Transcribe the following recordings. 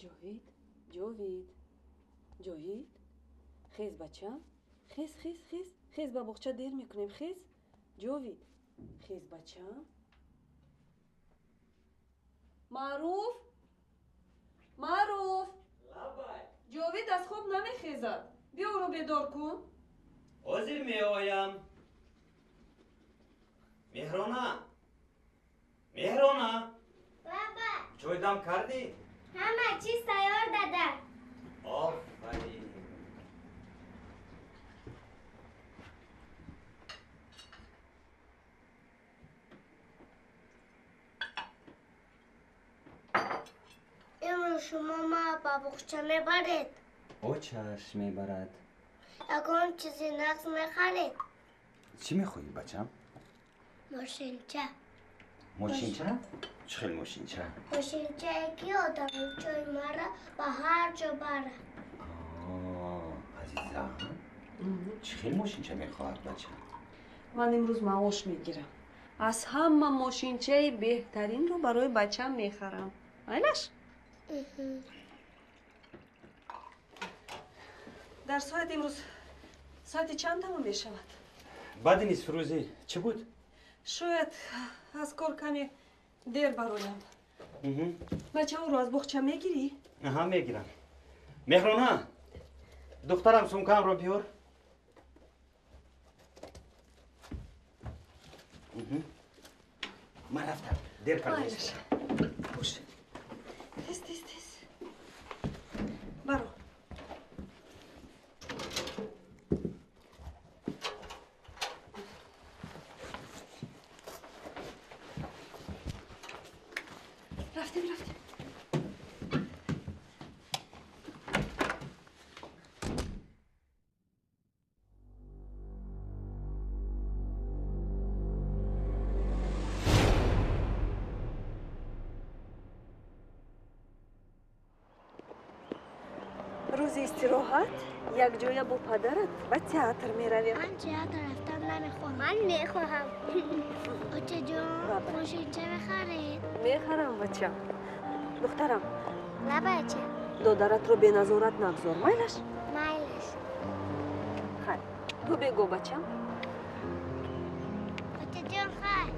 Ҷовид, Ҷовид, Ҷовид, хез бачам, хез, хез, хез, хез, ба боғча дер мекунем, хез, Ҷовид, хез бачам. Маъруф, Маъруф, Ҷовид аз хоб намехезад, биё ӯро бедор кун. Ҳозир меоям. Меҳрона, Меҳрона, чой дам кардӣ? Ҳама чиз тайёр, дада. Офарин. Имрӯз шумо маро ба боғча мебаред? Очаш мебарад. Ягон чизи нағз мехаред? Чӣ мехоҳӣ, бачам? Мошинча. Мошинча? Чӣ хел мошинча? Мошинчае ки одами ҷои маро ба ҳар ҷо барад. Азизам, чӣ хел мошинча мехоҳад бачам? Ман имрӯз маош мегирам. Аз ҳама мошинчаи беҳтаринро барои бачам мехарам. Майлаш? Дар соат имрӯз соати чанд тамом мешавад? Баъди нисфрӯзӣ чӣ буд? Шояд аз кор каме дер бароям. Бачаҳоро аз боғча мегирӣ? Аҳа, мегирам. Меҳрона, духтарам, сумкаамро биёр. Ман рафтам, дер карда. Бош. Тез, тез, тез. Баро. Рафтем, рафтем. Рӯзи истироҳат якҷоя бо падарат ба театр меравем. Ман театр рафтан намехоҳам. Ман мехоҳам. Очаҷон, мошинча мехаред? Мехарам, бачам. Духтарам. На, бача. Додаратро беназорат нагзор, майлаш? Майлаш. Хайр, ту бего, бачам. Очаҷон, хайр.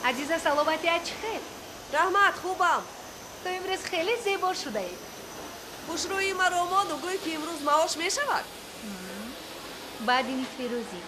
Азиза, саломатиат чӣ хел? Раҳмат, хубам. Ту имрӯз хеле зебо шудаӣ. Хушрӯи маро мону гӯй, ки имрӯз маош мешавад? Баъди нисфирӯзӣ.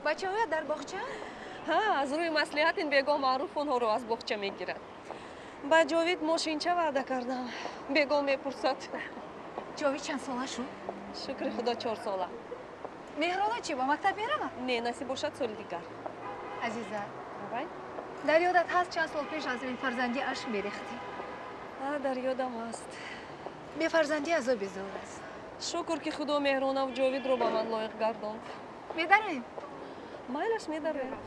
Бачаҳоя дар боғча? Ҳа, аз рӯи маслиҳат ин бего Маъруф онҳоро аз боғча мегирад. Ба Ҷовид мошинча ваъда кардам. Бего мепурсад. Ҷовид чанд сола шуд? Шукри Худо, 4 сола. Меҳрона чӣ, ба мактаб меравад? Не, насиб бошад соли дигар. Азиза, дар ёдат ҳаст чанд сол пеш аз бефарзандӣ ашк мерехтӣ? Дар ёдам ҳаст. Бефарзандӣ азоби зӯр аст. Шукр ки Худо Меҳронаву Ҷовидро ба ман лоиқ гардонд. Медароем? Майлаш, медароем.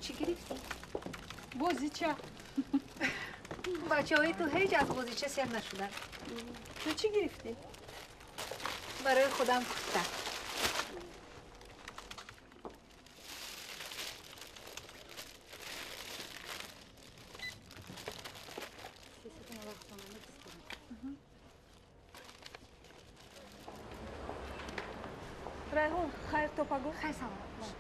Чӣ гирифтӣ? Бозича. Бачаҳои ту ҳеҷ аз бозича сер нашуданд. Ту чӣ гирифтӣ? Барои худам курта. Райҳон, хайр то пагоҳ. Хайр, саломат бош.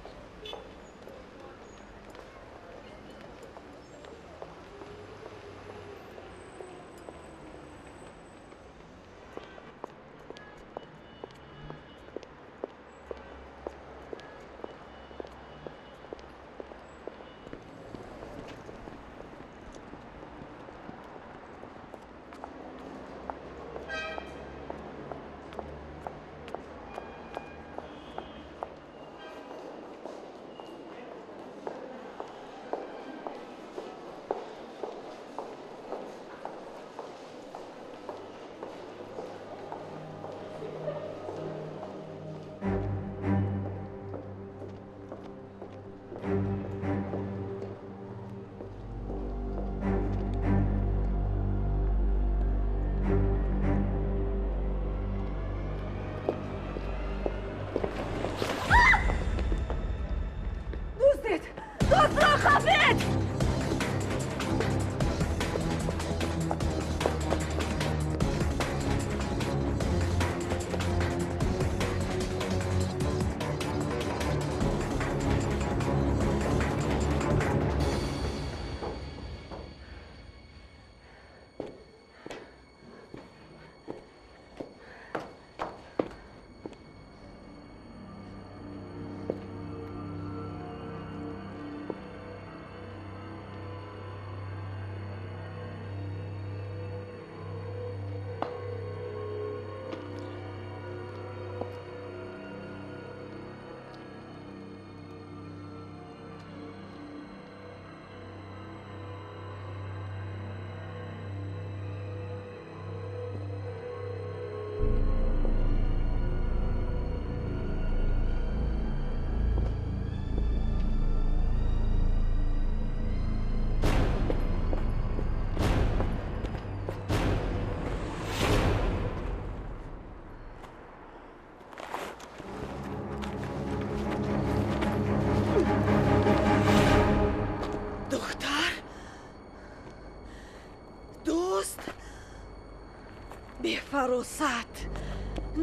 Бефаросат,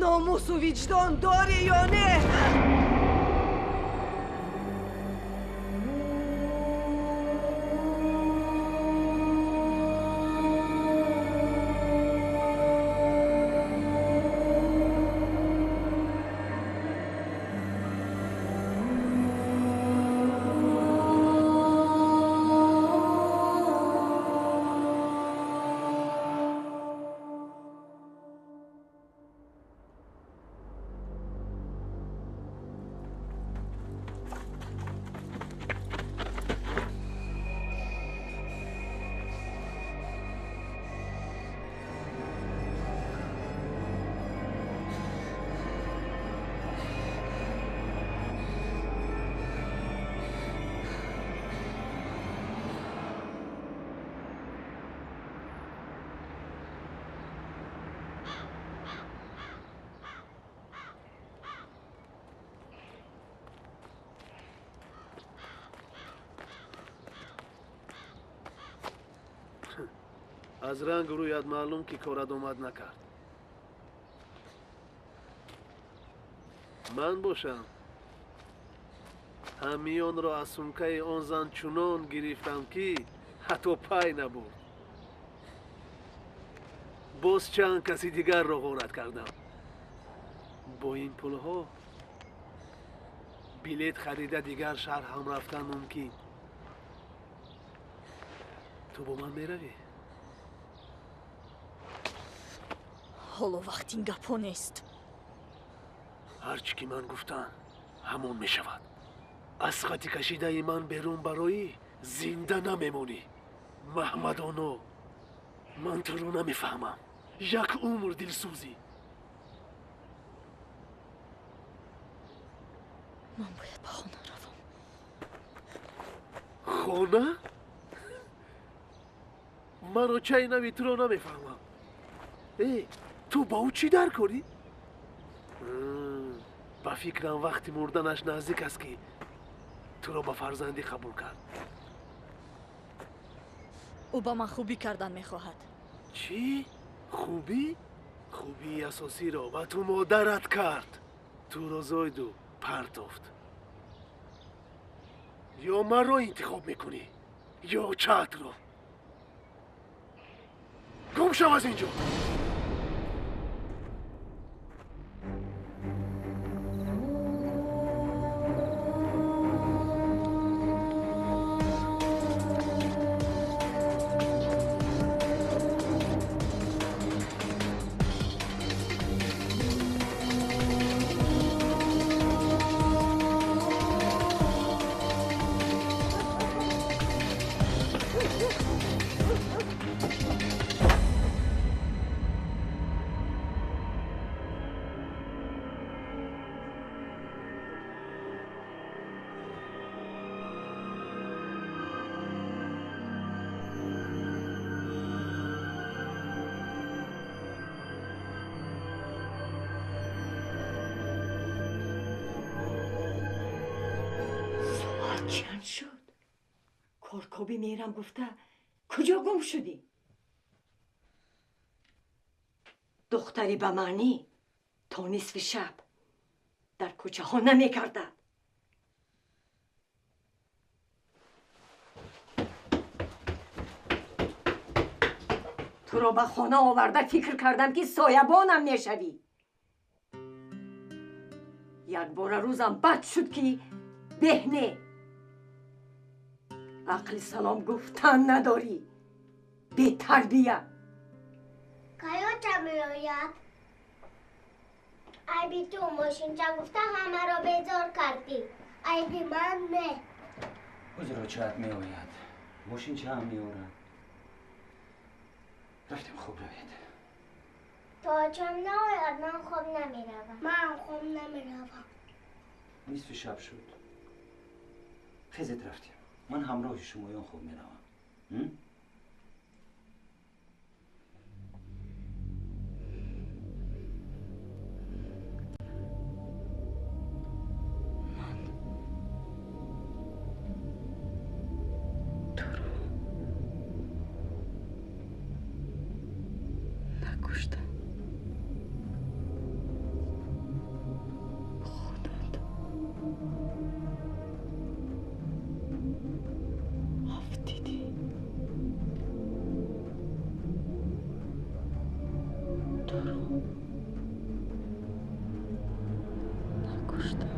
номусу виҷдон дорӣ ё не? Аз рангу рӯят маълум, ки корат омад накард. Ман бошам, ҳамиёнро аз сумкаи он зан чунон гирифтам, ки ҳатто пай набурд. Боз чанд каси дигарро ғорат кардам. Бо ин пулҳо билет харида дигар шаҳр ҳам рафтан мумкин. Ту бо ман меравӣ? Ҳоло вақти ин гапҳо нест. Ҳар чӣ ки ман гуфтам, ҳамон мешавад. Аз хати кашидаи ман берун бароӣ, зинда намемонӣ. Маҳмадоно, ман туро намефаҳмам. Як умр дилсӯзӣ. Ман бояд ба хона равам. Хона? Маро чай нави туро намефаҳмам. Э, ту ба ӯ чӣ дар корӣ? Ба фикрам, вақти мурданаш наздик аст, ки туро ба фарзандӣ қабул кард. Ӯ ба ман хубӣ кардан мехоҳад. Чӣ? Хубӣ? Хубии асосиро ба ту модарат кард. Туро зойду партофт. Ё маро интихоб мекунӣ, ё чатро. Гум шав аз ин ҷо! Чанд шуд? Коркобӣ мерам гуфта, куҷо гум шудӣ? Духтари ба маънӣ то нисфи шаб дар кӯчаҳо намегардад. Туро ба хона оварда фикр кардам, ки соябонам мешавӣ. Якбора рӯзам бад шуд, ки беҳ не. Ақли салом гуфтан надорӣ. Бетарбия. Кай оча меояд? Айби ту, мошинча гуфта ҳамаро безор кардӣ. Айби ман не. Ҳозир очаат меояд. Мошинчаам меорад. Рафтем, хоб равед. То очам наояд, ман хоб намеравам. Ман хоб намеравам. Нисфи шаб шуд. Хезед, рафтем. Ман ҳамроҳи шумоён хоб меравам. Ман туро накуштам. Худат афтидӣ. Туро накуштам.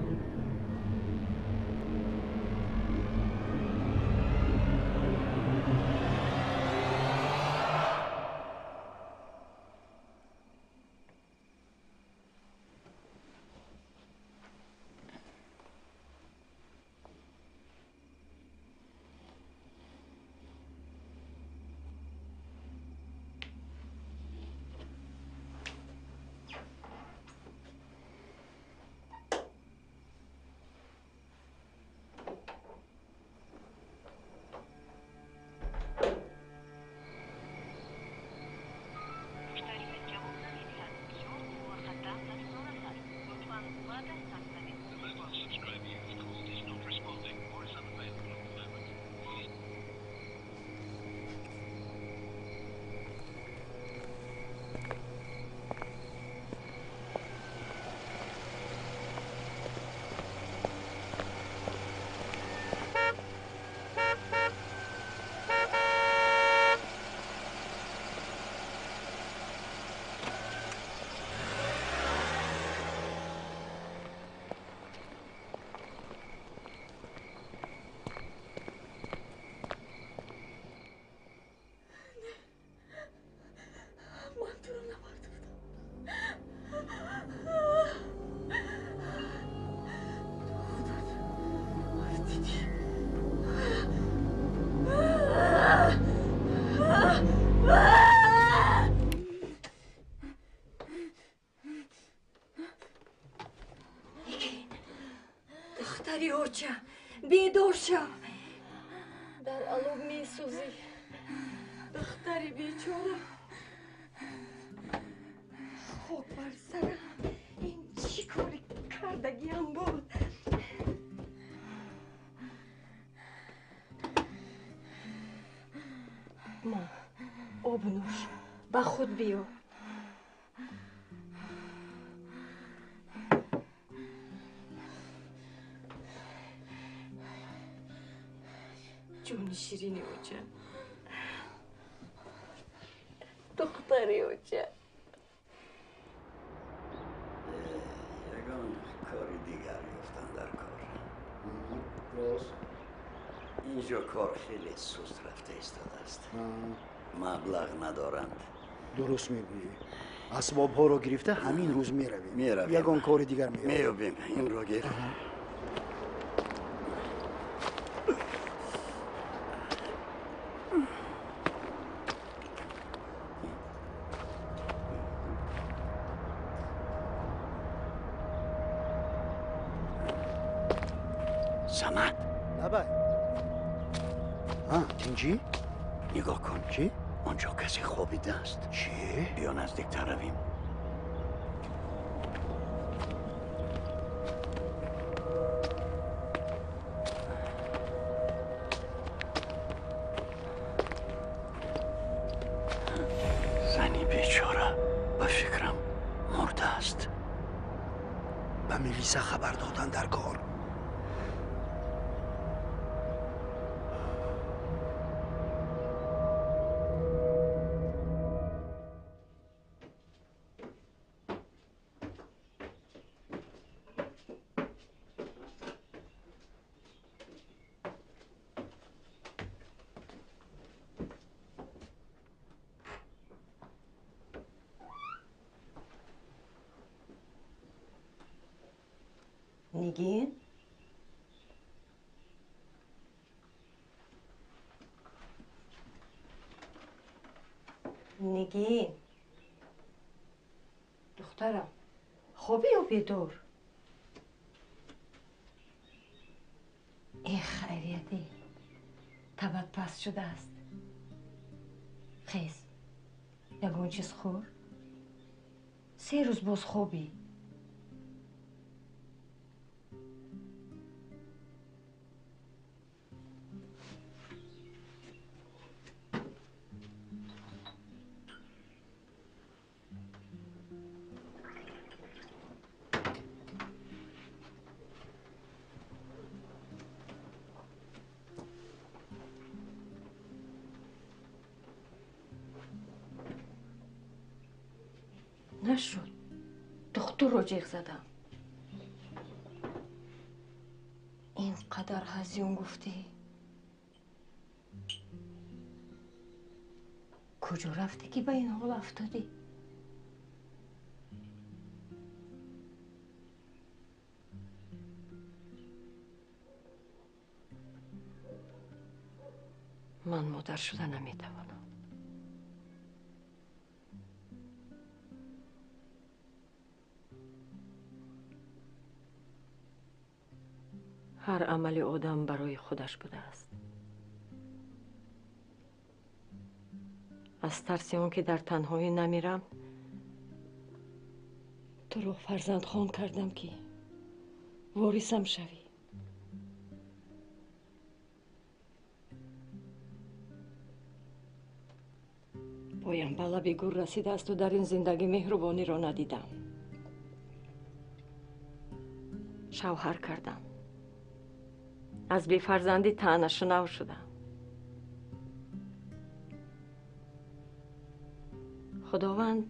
Духтари оча, бедор шав. Дар алов месӯзӣ. Духтари бечора. Хок бар сарам. Ин чӣ кори кардагиам буд? Ма, об нӯш, ба худ биё. Ҷони ширини оча. Духтари оча. Ягон кори дигар ёфтан дар кор. Рост. Инҷо кор хеле суст рафта истодааст. Маблағ надоранд. Дуруст мегӯӣ. Асбобҳоро гирифта ҳамин рӯз меравем. Меравем. Ягон кори дигар меёбем. Меёбем. Инро гир. Самад. Лабай. Тинҷӣ? Нигоҳ кун. Чӣ? Онҷо касе хобидааст. Чӣ? Биё наздиктар равем. Зани бечора ба фикрам мурдааст. Ба милиса хабар додан дар кор. Нигин? Нигин? Духтарам, хобӣ ё бедор? Э, хайрияте, табат паст шудааст. Хез, ягон чиз хӯр. 3 рӯз боз хобӣ. Нашуд. Духтурро ҷеғ задам. Ин қадар ҳазён гуфтӣ. Куҷо рафтӣ ки ба ин ҳол афтодӣ? Ман модар шуда наметавонам. Ҳар амали одам барои худаш будааст. Аз тарси он ки дар танҳоӣ намирам, туро фарзандхон кардам ки ворисам шавӣ. Поям ба лаби гур расидаасту дар ин зиндагӣ меҳрубониро надидам. Шавҳар кардам. Аз бефарзандӣ таънашунав шудам. Худованд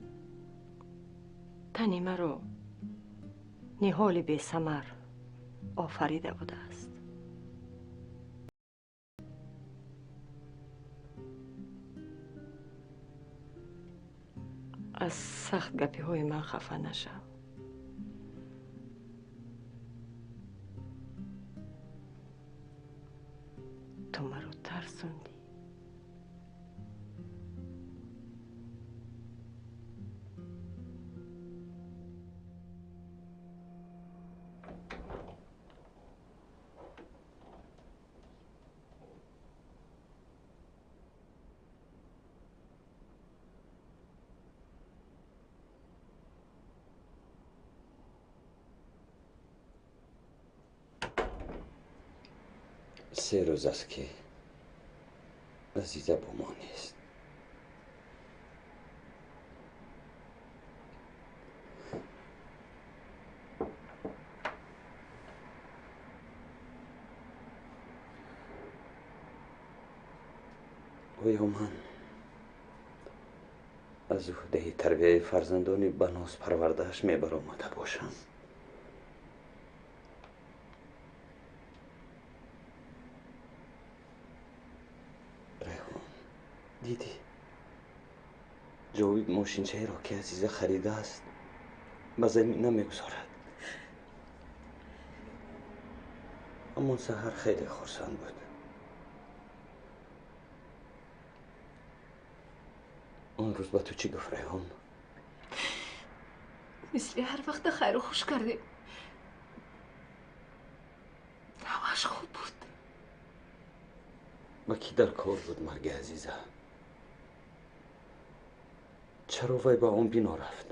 тани маро ниҳоли бесамар офарида будааст. Аз сахт гапиҳои ман хафа нашав. Ту маро тарсондӣ. 3 рӯз аст, ки Азиза бо мо нест. Оё ман аз уҳдаи тарбияи фарзандони ба ноз парвардааш мебаромада бошам? Райҳон, дидӣ, Ҷовид мошинчаеро, ки Азиза харидааст, ба замин намегузорад. Ҳамон саҳар хеле хурсанд буд. Он рӯз ба ту чӣ гуфт, Райҳон? Мисли ҳар вақта хайру хуш кардем. Ҳамаш хуб буд. Ба кӣ дар кор буд марги Азиза? Чаро вай ба он бино рафт?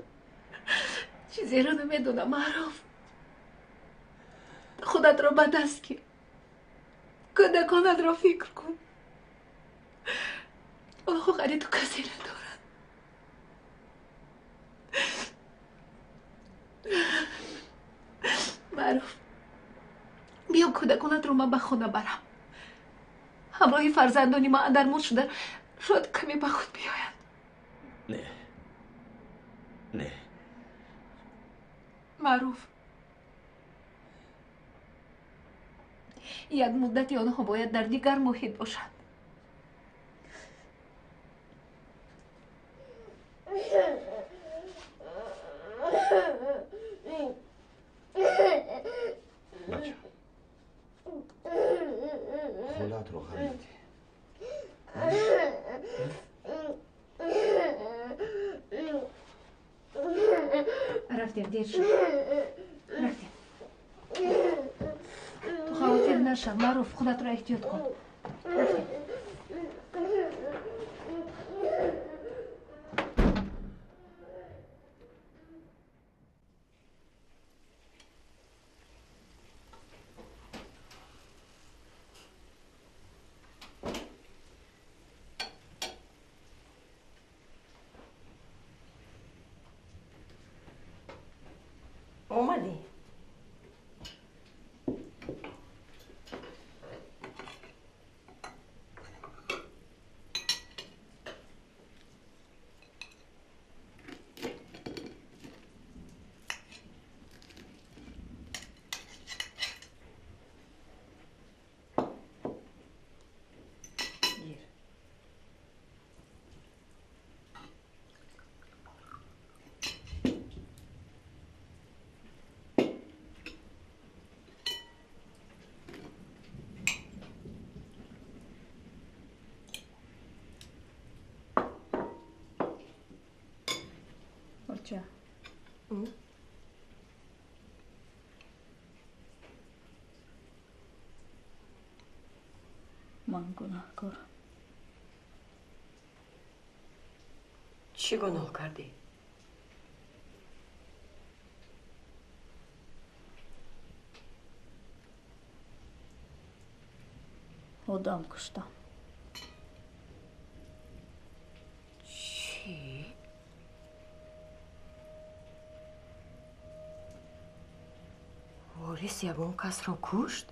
Чизеро намедонам, Маъруф. Худатро ба даст гир. Кӯдаконатро фикр кун. Онҳо ғайри ту касе надоранд. Маъруф, биё кӯдаконатро ман ба хона барам. Ҳамроҳи фарзандони ман андармон шуда, шояд каме ба худ биёянд. Не, не. Маъруф, як муддати онҳо бояд дар дигар муҳит бошанд. Бача, холаатро ғам надиҳ. Рафтем, дер шуд. Рафтем. Ту хавотир нашав, Маъруф, худатро эҳтиёт кун. Рафтем. Омадӣ? Гир. Оча. Ман гунаҳкорам. Чӣ гуноҳ кардӣ? Одам куштам. Чӣ? Ворис ягон касро кушт?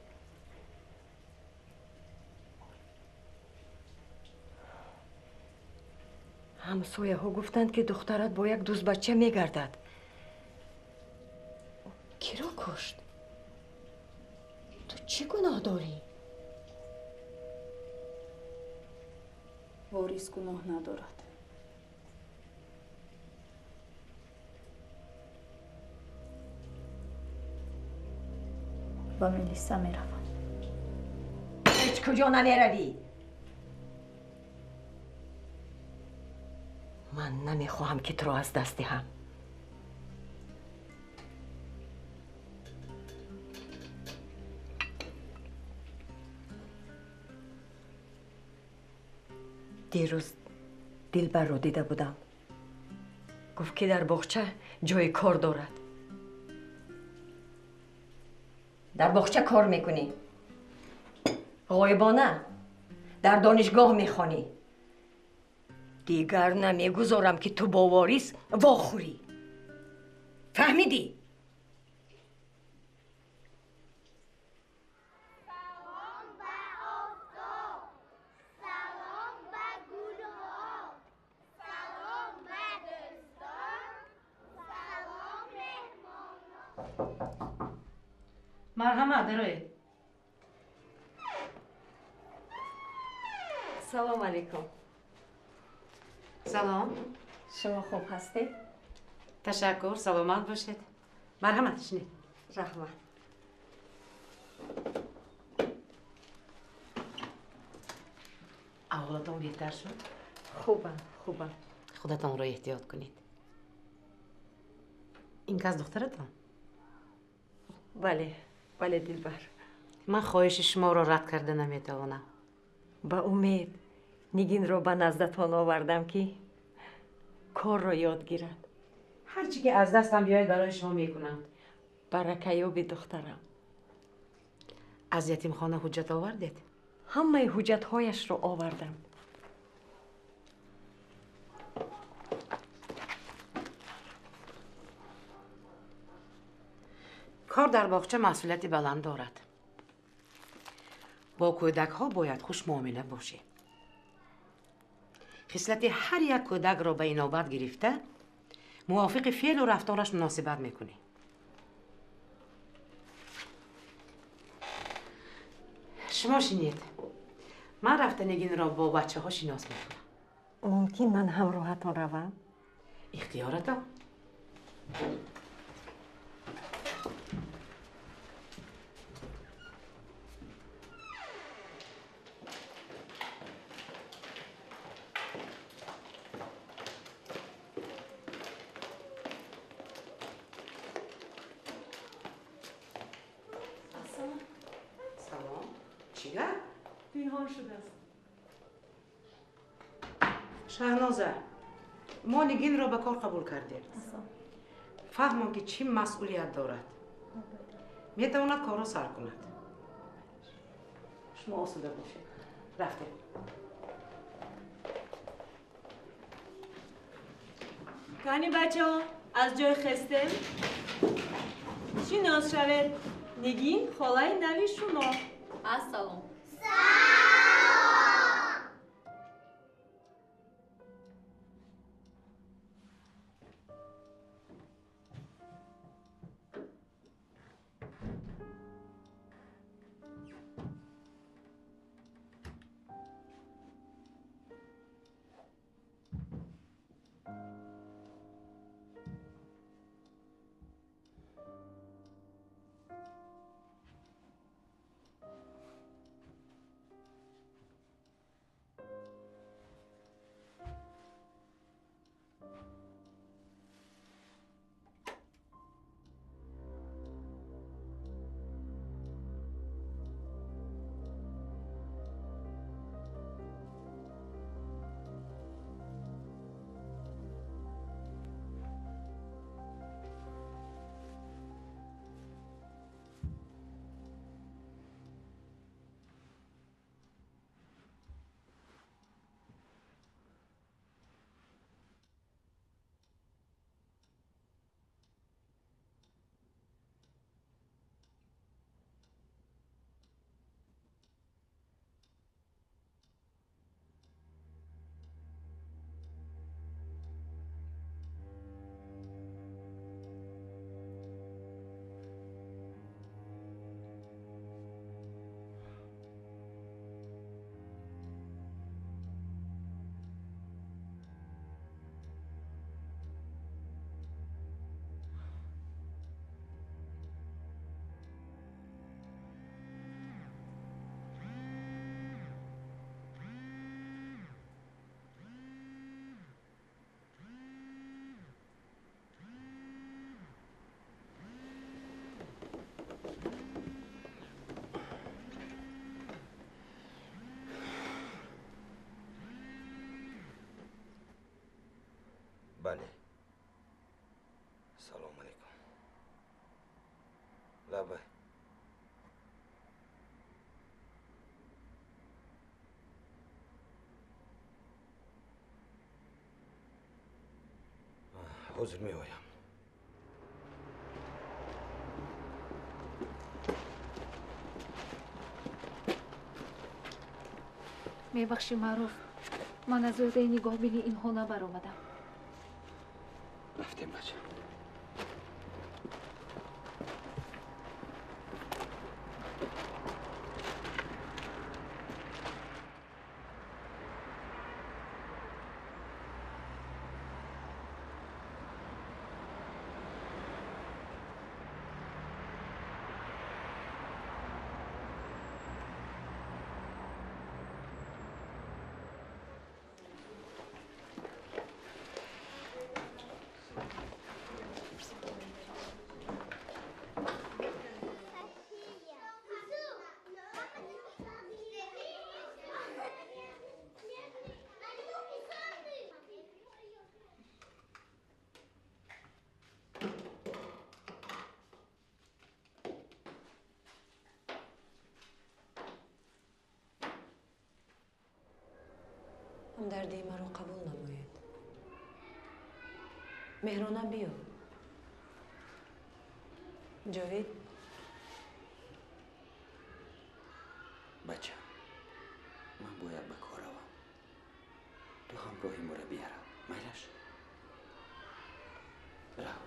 Ҳамсояҳо гуфтанд, ки духтарат бо як дӯстбача мегардад. Киро кушт? Ту чӣ гуноҳ дорӣ? Ворис гуноҳ надорад. Ба милиса меравам. Ҳеҷ куҷо намеравӣ. Ман намехоҳам, ки туро аз даст диҳам. Дирӯз Дилбарро дида будам. Гуфт, ки дар боғча ҷои кор дорад. Дар боғча кор мекунӣ. Ғоибона дар донишгоҳ мехонӣ. Дигар намегузорам ки ту бо ворис вохӯрӣ. Фаҳмидӣ? Марҳамат, дароед. Салом алейкум. Салом. Шумо хуб ҳастед? Ташаккур, саломат бошед. Марҳамат, шинед. Раҳмат. Аҳволатон беҳтар шуд? Хубам, хубам. Худатонро эҳтиёт кунед. Ин кас духтаратон? Бале, бале, Дилбар. Ман хоҳиши шуморо рад карда наметавонам. Ба умед Нигинро ба наздатон овардам ки корро ёд гирад. Ҳар чӣ ки аз дастам биёяд барои шумо мекунам. Баракаёби духтарам. Аз ятимхона ҳуҷҷат овардед? Ҳамаи ҳуҷҷатҳояшро овардам. Кор дар боғча масъулияти баланд дорад. Бо кӯдакҳо бояд хушмуомила бошӣ. Хислати ҳар як кӯдакро ба инобат гирифта, мувофиқи феълу рафтораш муносибат мекунӣ. Шумо шинед. Ман рафта Нигинро бо бачаҳо шинос мекунам. Мумкин ман ҳамроҳатон равам? Ихтиёратон. Шаҳноза, мо Нигинро ба кор қабул кардем. Фаҳмам ки чӣ масъулият дорад. Метавонад корро сар кунад. Шумо осуда бошед. Рафтем. Кани бачаҳо, аз ҷой хестем? Шинос шавед. Нигин холаи нави шумо. Ассалом. Бале. Салом алейкум. Лабай. Ҳозир меоям. Мебахшӣ, Маъруф, ман аз уҳдаи нигоҳбини инҳо набаромадам. Рафтем, бача. Ҳамдардии маро қабул намоед. Меҳрона, биё. Ҷовид. Бача, ман бояд ба кор равам. Ту ҳамроҳи мураббия рав. Майлаш? Рав.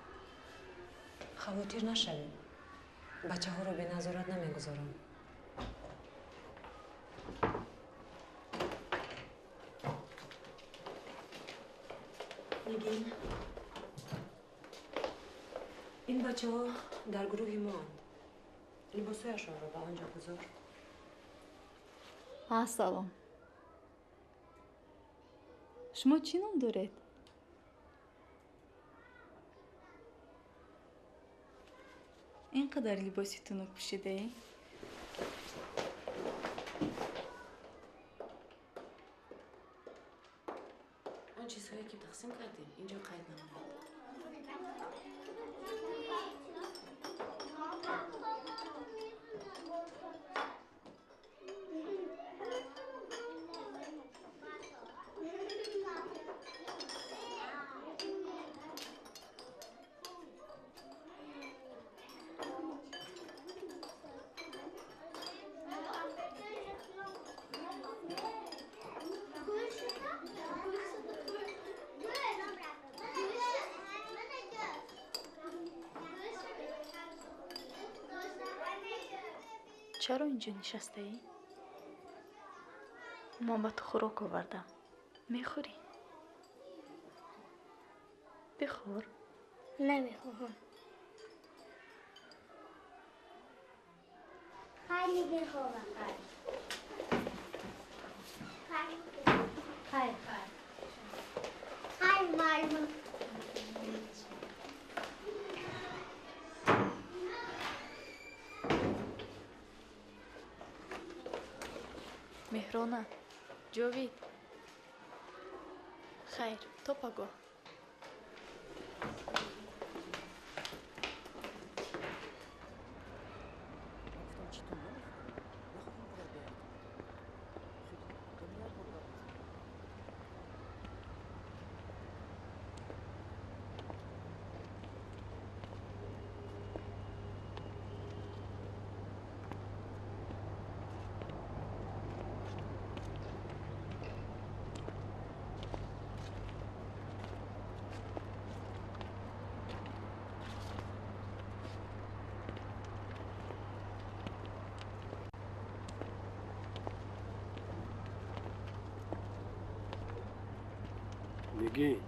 Хавотир нашавед. Бачаҳоро беназорат намегузорам. Нигин, ин бачаҳо дар гурӯҳи моанд. Либосҳояшонро ба он ҷо гузор. Салом. Шумо чӣ ном доред? Ин қадар либоси тунук пӯшидаӣ? Он чизҳое ки тақсим кардем, инҷо қайд намояд. Чаро инҷо нишастаӣ? Ман ба ту хӯрок овардам. Мехӯрӣ? Бихӯр. Намехоҳам. Хайр, мехоҳам. Хайр. Хайр, хайр. Хайр, муаллим. Меҳрона, Ҷовид. Хайр, то пагоҳ. Нигин,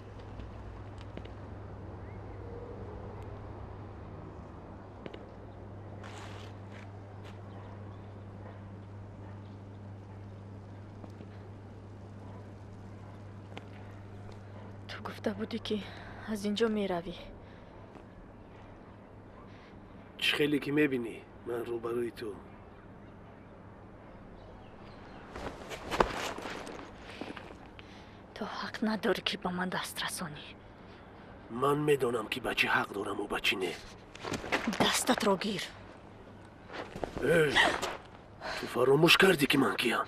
ту гуфта будӣ, ки аз ин ҷо меравӣ. Чӣ хеле ки мебинӣ, ман рӯбарӯи ту. Ту ҳақ надорӣ, ки ба ман даст расонӣ. Ман медонам, ки ба чӣ ҳақ дораму ба чӣ не. Дастатро гир. Эй, ту фаромӯш кардӣ, ки ман киям?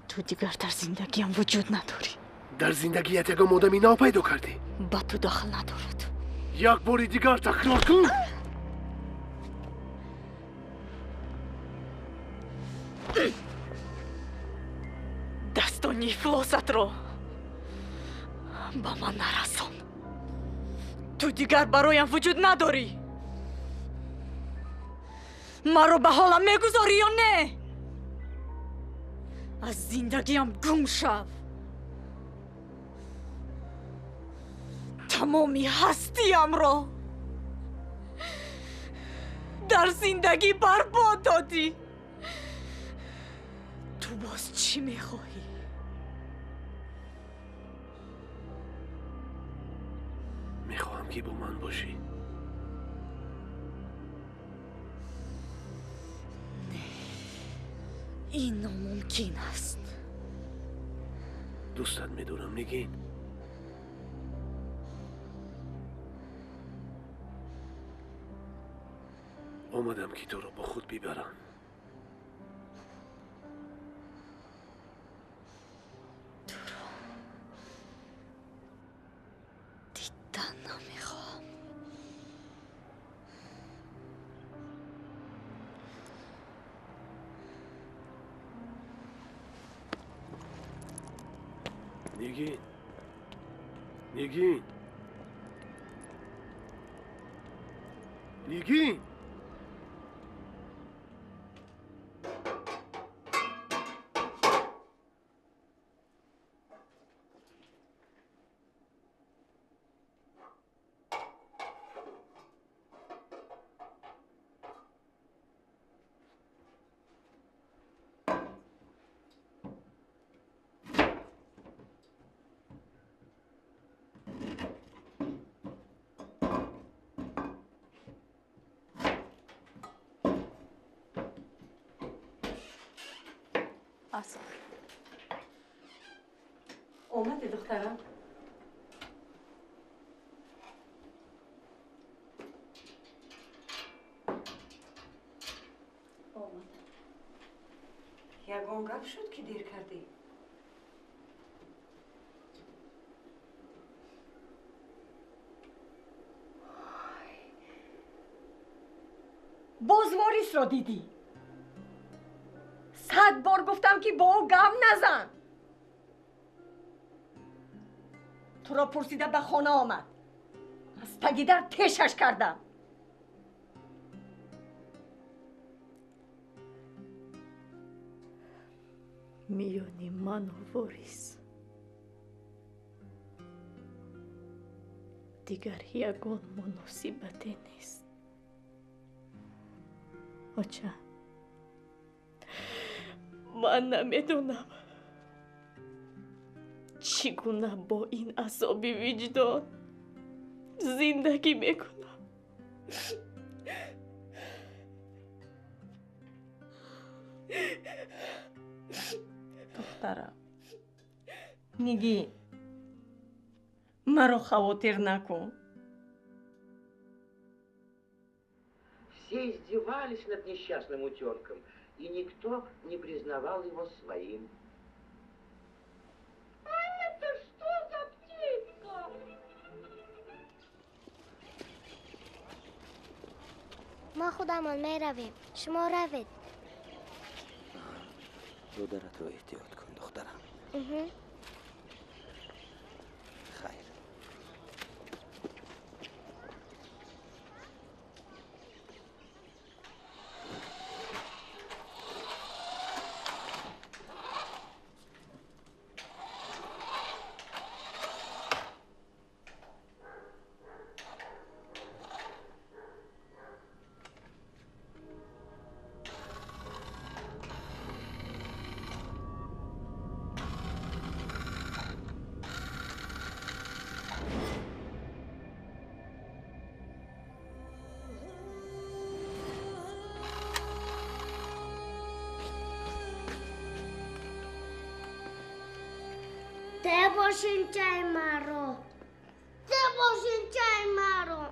Ту дигар дар зиндагиам вуҷуд надорӣ. Дар зиндагият ягон одами нав пайдо кардӣ? Ба ту дахл надорад. Як бори дигар такрор кун. Дастони ифлосатро ба ман нарасон. Ту дигар бароям вуҷуд надорӣ. Маро ба ҳолам мегузорӣ ё не? Аз зиндагиам гум шав. Тамоми ҳастиамро дар зиндагӣ барбод додӣ. Ту боз чӣ мехоҳӣ? Мехоҳам ки бо ман бошӣ. Не, ин номумкин аст. Дӯстат медорам, Нигин. Омадам ки туро бо худ бибарам. Туро дидан намехоҳам. Нигин, Нигин, Нигин. Омадӣ, духтарам? Омадам. Ягон гап шуд ки дер кардӣ? Боз Ворисро дидӣ? 100 бор гуфтам ки бо ӯ гап назан. Туро пурсида ба хона омад. Аз таги дар тешаш кардам. Миёни ману Ворис дигар ягон муносибате нест. Оча, ман намедонам чӣ гуна бо ин азоби виҷдон зиндагӣ мекунам. Духтарам, Нигин, маро хавотир накун. Все издевались над несчастным утенком, и никто не признавал его своим. А это что за птичка? Мо худамон меравем, шумо равед. Додаратро эҳтиёт кун, духтарам. Хайр. Те бошинчаи маро, те бошинчаи маро.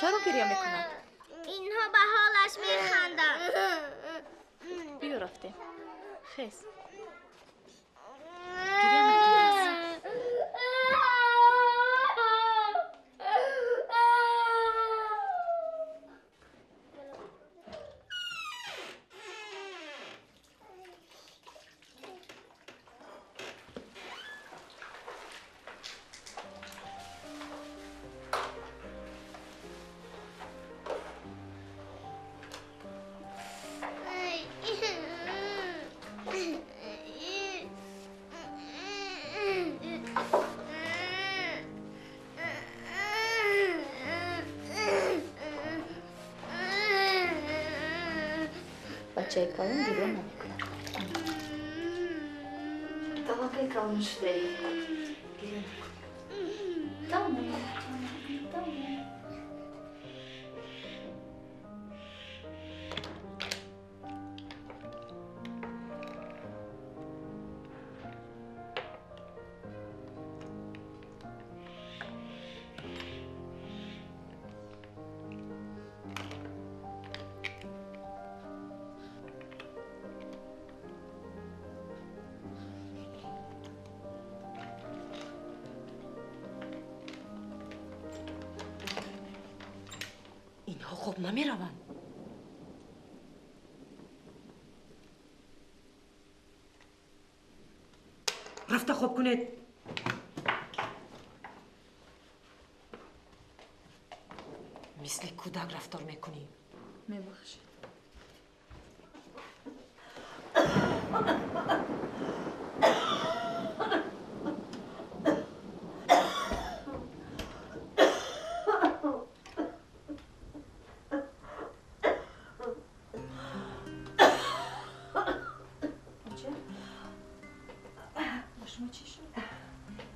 Чаро гиря мекунад? Инҳо ба ҳолаш механданд. Биё рафтем. Хез. Гиря накун. Бачаи калон гиря намекунад. Талакай калон шудаӣ. Гиря накун. Тамом. Тамом. Инҳо хоб намераванд. Рафта хоб кунед. Мисли кӯдак рафтор мекунӣ. Мебахшед.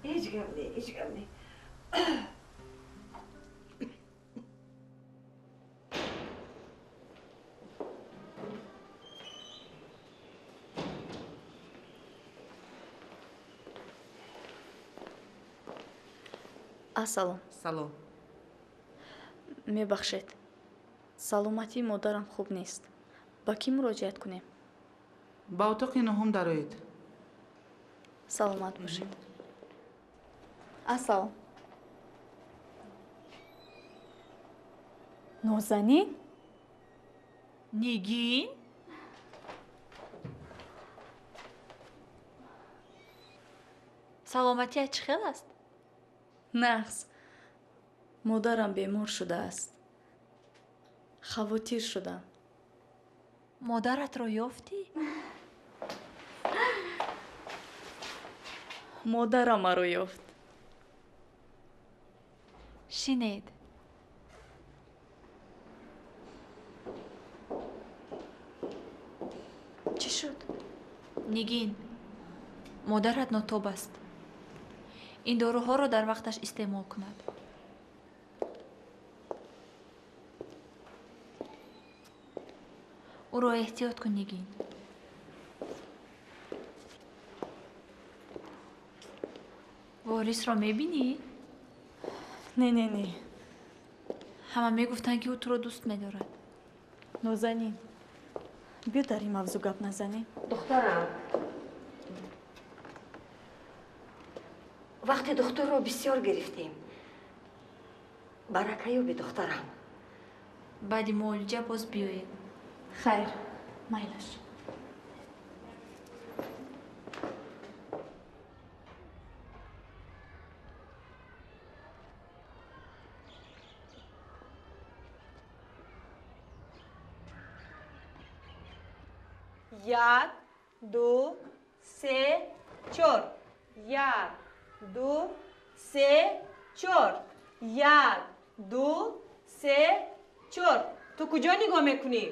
Ҳеҷ гап не, ҳеҷ гап не. Ассалом. Салом. Мебахшед. Саломатии модарам хуб нест. Ба кӣ муроҷиат кунем? Ба утоқи нуҳум дароед. Саломат бошед. Ассалом. Нозанин? Нигин? Саломатият чӣ хел аст? Нағз. Модарам бемор шудааст. Хавотир шудам. Модаратро ёфтӣ? Модарам маро ёфт. Шинед. Чӣ шуд? Нигин, модарат нотоб аст. Ин доруҳоро дар вақташ истеъмол кунад. Ӯро эҳтиёт кун, Нигин. Ворисро мебинӣ? Не, не, не. Ҳама мегуфтанд, ки ӯ туро дӯст медорад. Нозанин, биё дар ин мавзӯъ гап назанем. Духтарам, вақти духтурро бисёр гирифтем. Барака ёби, духтарам. Баъди муолиҷа боз биёед. Хайр, майлаш. Як, ду, се, чор. Як, ду, се, чор. Як, ду, се, чор. Ту куҷо нигоҳ мекунӣ?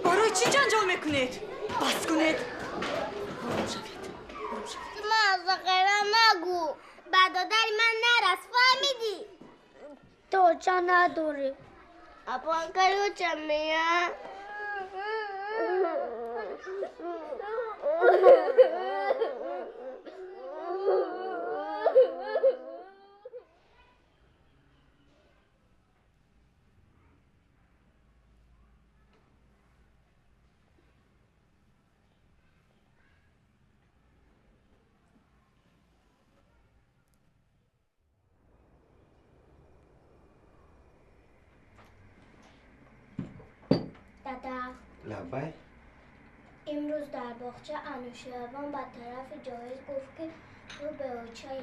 Барои чӣ ҷанҷол мекунед? Бас кунед. Ором шавед. Ором шавед. Мазақара нагӯ. Ба додари ман нарас, фаҳмидӣ? То ча надорӣ. Апан короче мия. لبای؟ امروز در باغچه انوشیروان به طرف جاوید گفت که تو بچه‌ای.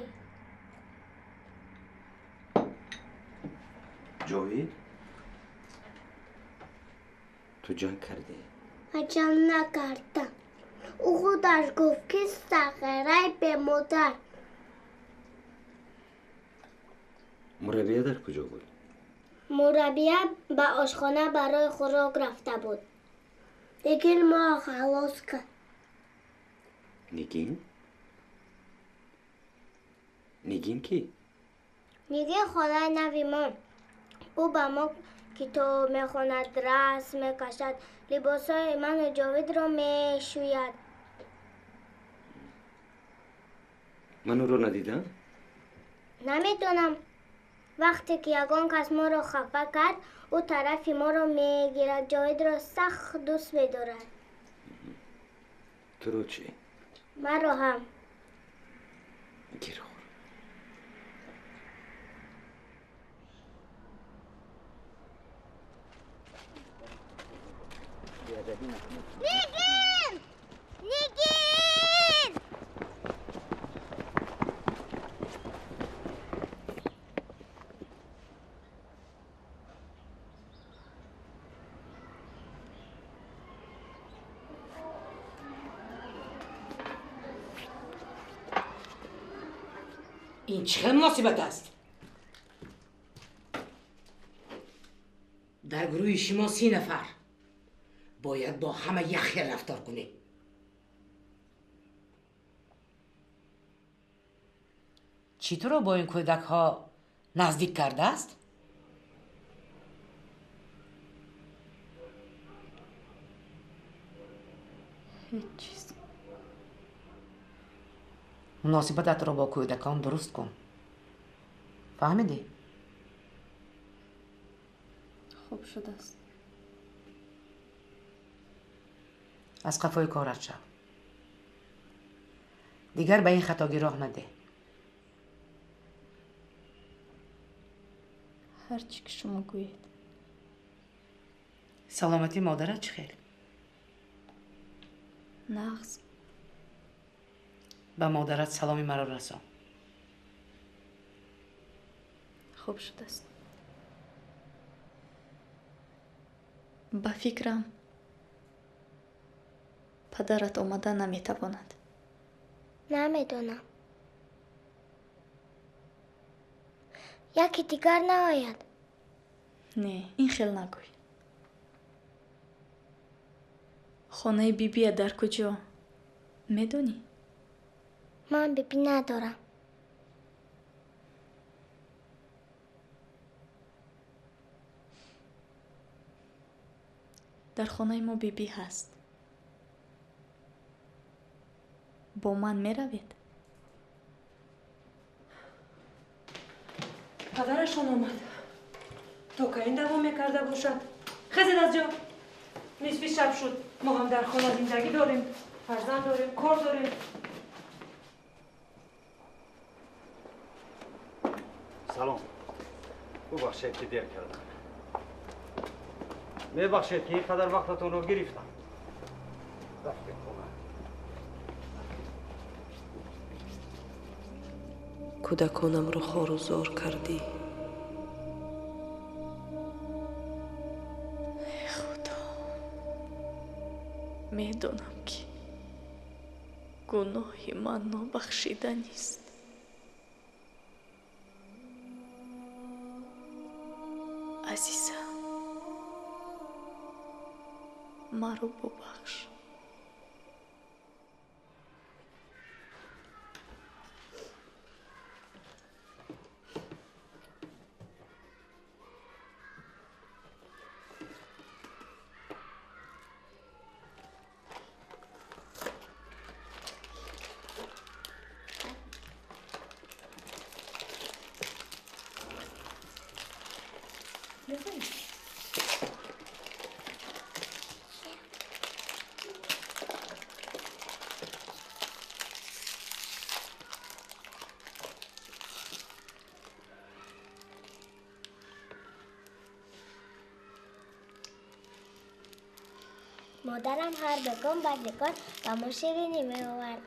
جاوید؟ تو جنگ کردی؟ من جنگ نکردم. او خودش گفت که صغیره به مادر. مربیه در کجا بود؟ مربیه به آشخانه برای خوراک رفته بود. نگین ما خلاص کرد. نگین؟ نگین کی؟ نگین خانه نوی ما. او به ما کتاب میخواند، رسم میکشد، لباسهای من و جاوید را میشوید. من او را ندیدم؟ نمیدونم. وقتی که یگان کس ما را خفه کرد، او طرف ما را میگیرد. جاوید را سخت دوست می‌دارد. تو رو چی؟ من را هم. گیر خور. نگین! نگین! این چه مناسبت است؟ در گروه شما 30 نفر باید با همه یک خیل رفتار کنی. چطور با این کودک ها نزدیک کرده است؟ هیچ چیز. مناسبتت را با کودکان درست کن. فهمیدی؟ خوب شده است. از قفای کارت شو. دیگر به این خطاگی راه نده. هرچی که شما گویید. سلامتی مادرت چه خیلی؟ نغز. به مادرت سلامی مرا رسان. خوب شده است. به فکرم پدرت آمده نمیتواند. نمیدونم. یکی دیگر نآید. نه، این خیلی نگوی. خانه بیبی در کجا؟ میدونی؟ من بیبی ندارم. در خانه ما بیبی هست. با من میروید؟ پدرشون آمد. تا که این دوام میکرده باشد. خزید از جا. نصف شب شد. ما هم در خانه زندگی داریم، فرزند داریم، کار داریم. سلام. ببخشید که دیر کردم. میبخشید که اینقدر وقتتون رو گرفتم. رفتیم خونه. کودکانم رو خوار و زار کردی. ای خدا، میدونم که گناه من نابخشیده نیست. عزیزم، مرا ببخش. Модарам ҳар бегон баъди кор ба мо ширинӣ меовард.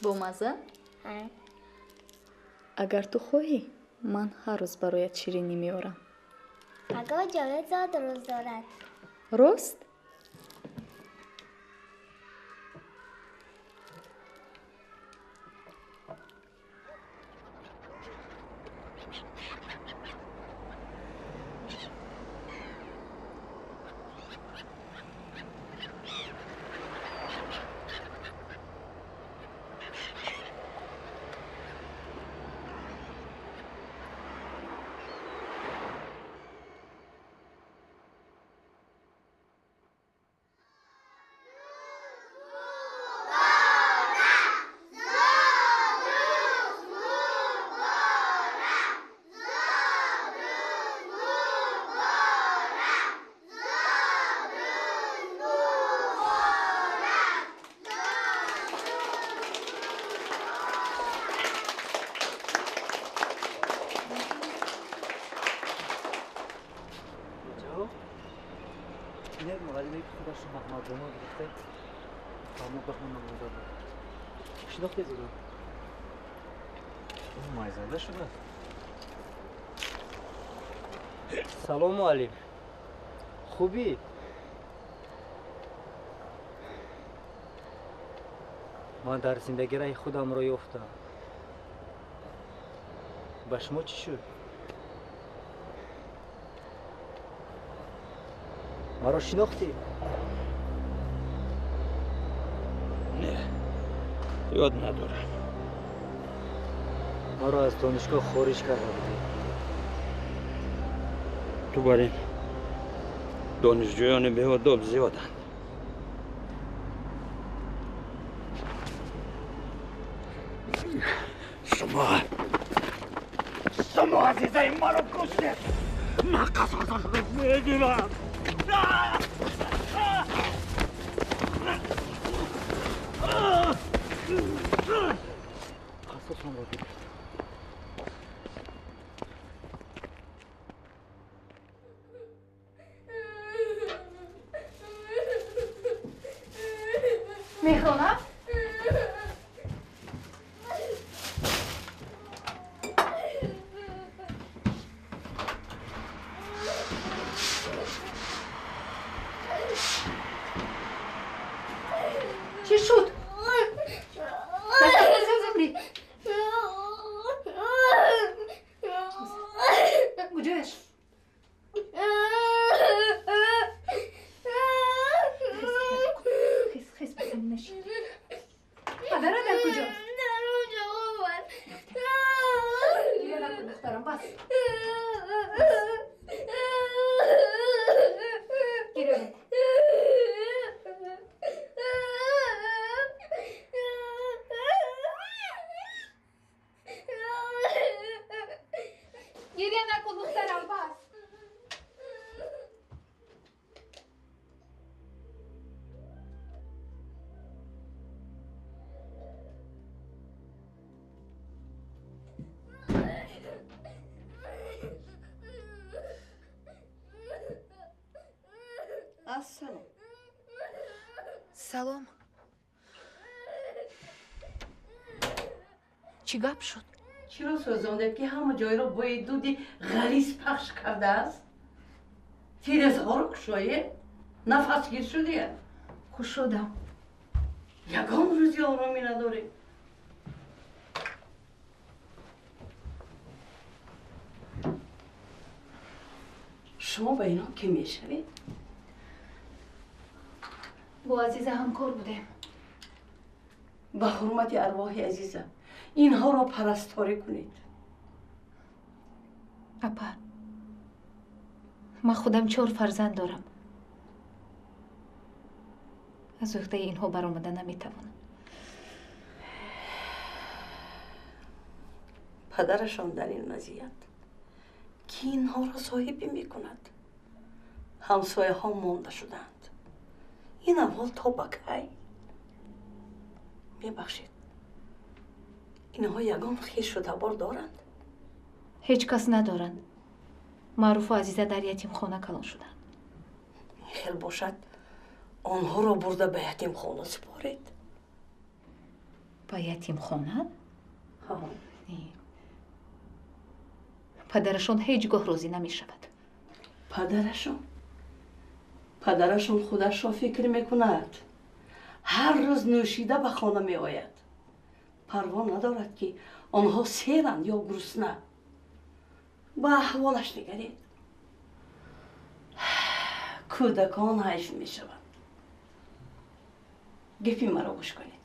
Бомазза? Ҳа. Агар ту хоҳӣ, ман ҳар рӯз бароят ширинӣ меорам. Пагоҳ Ҷовид зодрӯз дорад. Рост? Салом, муаллим. Хубӣ? Ман дар зиндагӣ раҳи худамро ёфтам. Ба шумо чӣ шуд? Маро шинохтӣ? Не, ёд надорам. Маро аз донишгоҳ хориҷ карда будӣ. Ту бар ин донишҷӯёни беодоб зиёданд. Шумо азизаи маро куштед. Ман қасосашро мегирам. Қасосамро гирифт. Меҳрона? Чӣ шуд? Куҷояш? Хез, ба замин нашин. Падарат дар куҷост? Дар онҷо омад. Гиря накун, духтарам, бас. Гиря накун. Гиря накун, духтарам, бас. Ассалом. Салом. Чӣ гап шуд? Чиро сӯзондед, ки ҳама ҷойро бӯи дуди ғализ пахш кардааст? Тирезаҳоро кушоед, нафасгир шудия. Кушодам. Ягон рӯзи оромӣ надоред. Шумо ба инҳо кӣ мешавед? Бо Азиза ҳамкор будем. Ба ҳурмати арвоҳи Азиза инҳоро парасторӣ кунед. Апа, ман худам 4 фарзанд дорам. Аз уҳдаи инҳо баромада наметавонам. Падарашон дар ин вазъият ки инҳоро соҳибӣ мекунад. Ҳамсояҳо монда шуданд. Ин аҳвол то ба кай? Мебахшед, инҳо ягон хешу табор доранд? Ҳеҷ кас надоранд. Маъруфу Азиза дар ятимхона калон шуданд. Ин хел бошад, Онҳоро бурда ба ятимхона супоред. Ба ятимхона? Падарашон ҳеҷ гоҳ розӣ намешавад. Падарашон? Падарашон худашро фикр мекунад. Ҳар рӯз нӯшида ба хона меояд. Парво надорад, ки онҳо серанд ё гурусна. Ба аҳволаш нигаред. Кӯдакон ҳайф мешаванд. Гапи маро гӯш кунед.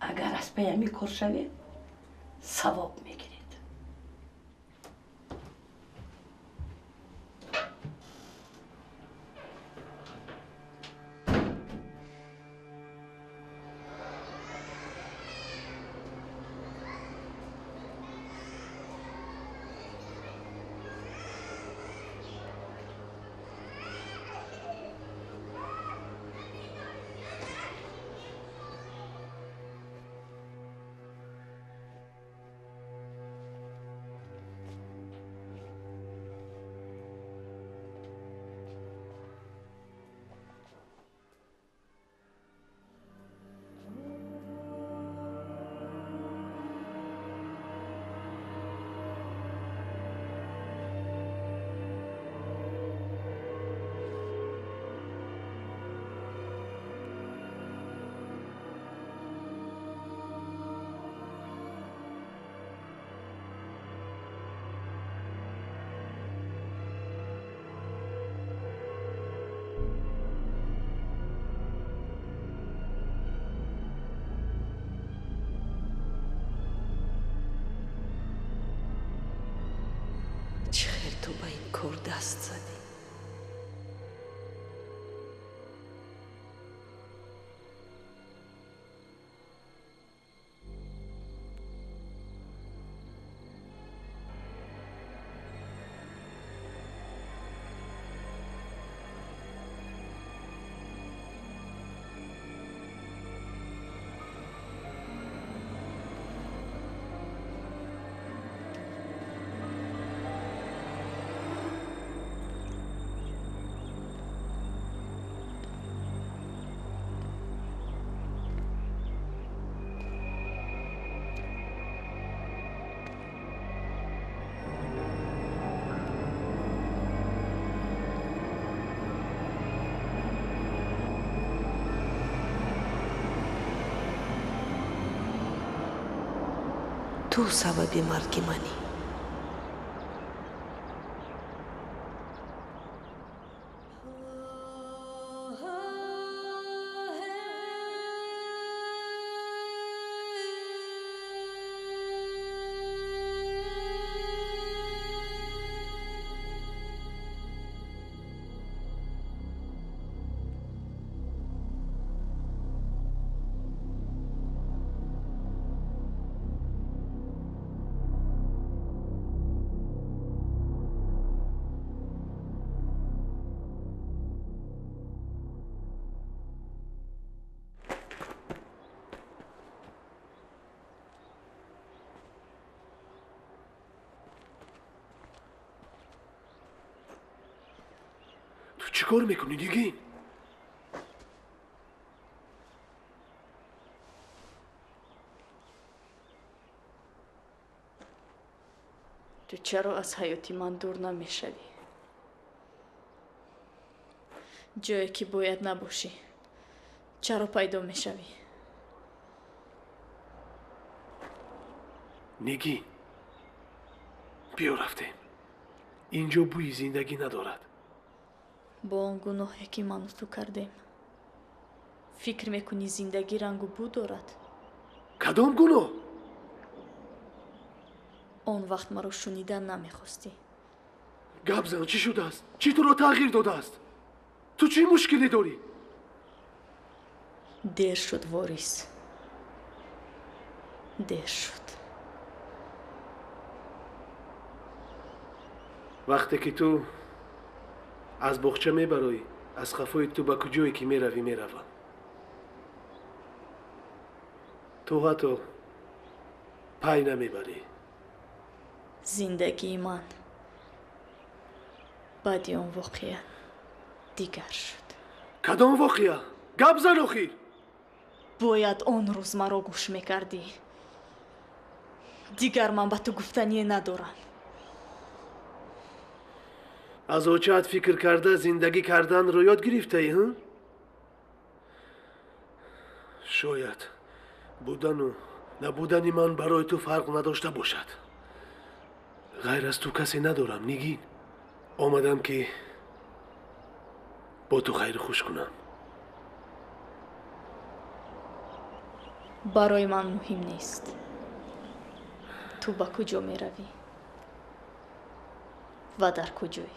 Агар аз паи ҳамин кор шавед, савоб мегиред. Ту ба ин кор даст задӣ? Ту сабаби марги манӣ. Чӣ кор мекунӣ, Нигин? Ту чаро аз ҳаёти ман дур намешавӣ? Ҷое ки бояд набошӣ, чаро пайдо мешавӣ? Нигин, биё рафтем. Инҷо бӯи зиндагӣ надорад. Бо он гуноҳе ки ману ту кардем, фикр мекунӣ зиндагӣ рангу бӯ дорад? Кадом гуноҳ? Он вақт маро шунидан намехостӣ. Гап зан, чӣ шудааст? Чӣ туро тағйир додааст? Ту чӣ мушкиле дорӣ? Дер шуд, Ворис. Дер шуд. Вақте ки ту аз боғча мебароӣ, аз қафои ту ба куҷое ки меравӣ меравам. Ту ҳатто пай намебарӣ. Зиндагии ман баъди он воқеа дигар шуд. Кадом воқеа? Гап зан охир. Бояд он рӯз маро гӯш мекардӣ. Дигар ман ба ту гуфтание надорам. Аз очаат фикр карда зиндагӣ карданро ёд гирифтаӣ, ҳа? Шояд будану набудани ман барои ту фарқ надошта бошад. Ғайр аз ту касе надорам, Нигин. Омадам ки бо ту хайру хуш кунам. Барои ман муҳим нест. Ту ба куҷо меравӣ ва дар куҷоӣ?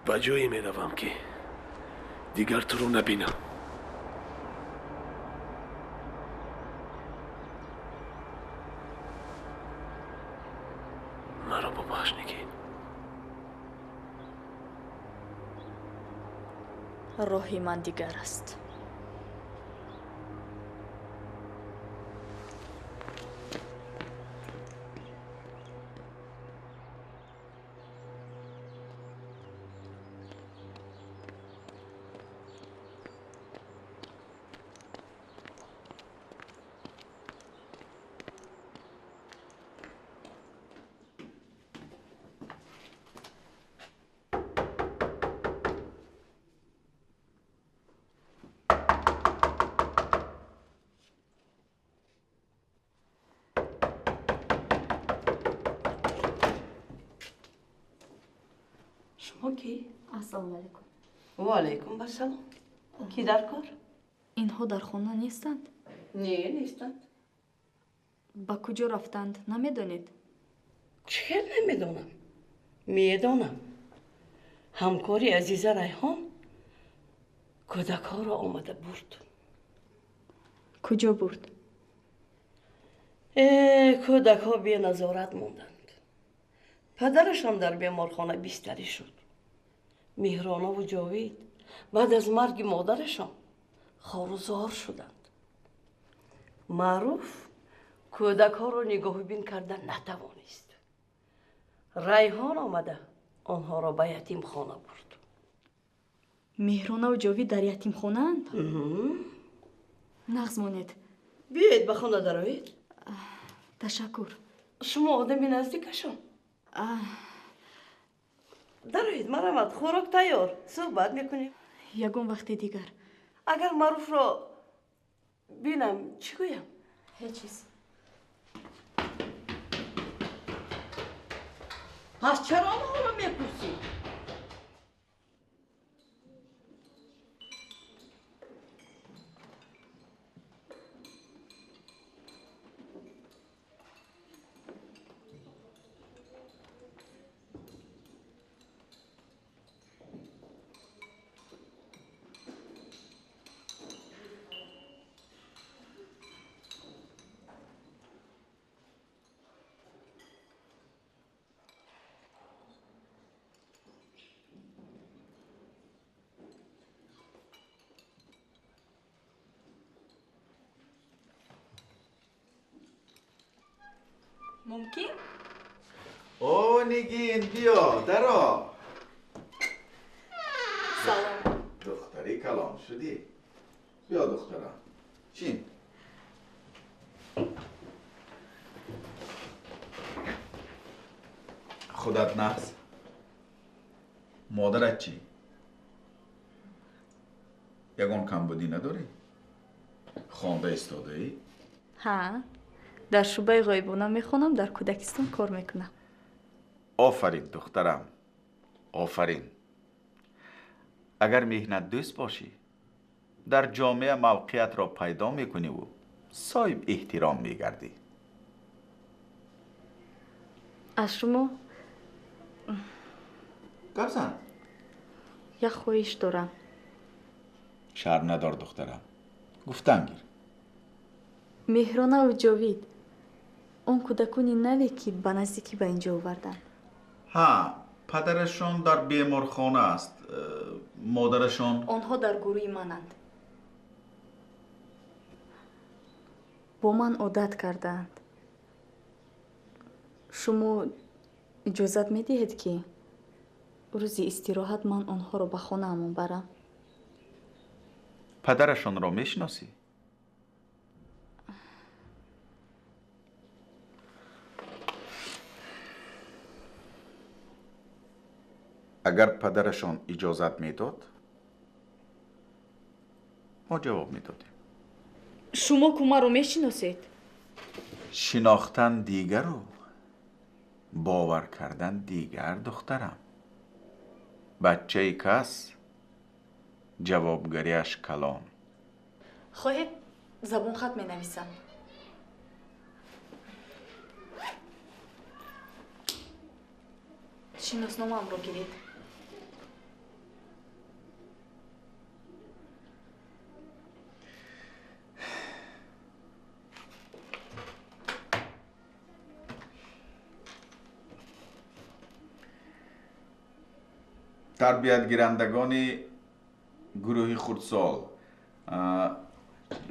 Ба ҷое меравам ки дигар туро набинам. Маро бубахш, Нигин. Роҳи ман дигар аст. Шумо кӣ? Ассалому алайкум. Ва алайкум ассалом. Кӣ дар кор? Инҳо дар хона нестанд? Не, нестанд. Ба куҷо рафтанд, намедонед? Чӣ хел намедонам? Медонам. Ҳамкори Азиза Райҳон кӯдакҳоро омада бурд. Куҷо бурд? Кӯдакҳо беназорат монданд. Падарашон дар беморхона бистарӣ шуд. Меҳронову Ҷовид баъд аз марги модарашон хору зор шуданд. Маъруф кӯдакҳоро нигоҳубин карда натавонист. Райҳон омада онҳоро ба ятимхона бурд. Меҳронаву Ҷовид дар ятимхонаанд? Нағз монед. Биёед ба хона дароед. Ташаккур. Шумо одами наздикашон? Дароед, марамад, хӯрок тайёр, суҳбат мекунем. Ягон вақте дигар. Агар Маъруфро бинам, чӣ гӯям? Ҳеҷ чиз. Пас чаро онҳоро мепурсӣ? Мумкин? О, Нигин, биё, даро. Салом. Духтари калон шудӣ. Биё, духтарам. Чин. Худат нағз? Модарат чӣ? Ягон камбудӣ надорӣ? Хонда истодаӣ? Ҳа. Дар шӯъбаи ғоибона мехонам, дар кӯдакистон кор мекунам. Офарин, духтарам, офарин. Агар меҳнатдӯст бошӣ, дар ҷомеа мавқеиятро пайдо мекуниву соҳиб эҳтиром мегардӣ. Аз шумо гап зан. Як хоҳиш дорам. Шарм надор, духтарам, гуфтан гир. Меҳронаву Ҷовид, он кӯдакони наве ки ба наздикӣ ба инҷо оварданд. Ҳа, падарашон дар беморхона аст, модарашон. Онҳо дар гурӯҳи мананд. Бо ман одат кардаанд. Шумо иҷозат медиҳед ки Рӯзи истироҳат ман онҳоро ба хонаамон барам. Падарашонро мешиносӣ? Агар падарашон иҷозат медод, мо ҷавоб медодем. Шумо ку маро мешиносед? Шинохтан дигару бовар кардан дигар, духтарам. Бачаи кас ҷавобгариаш калон. Хоҳед, забонхат менависам. Шиносномаамро гиред. Тарбиятгирандагони гурӯҳи хурдсол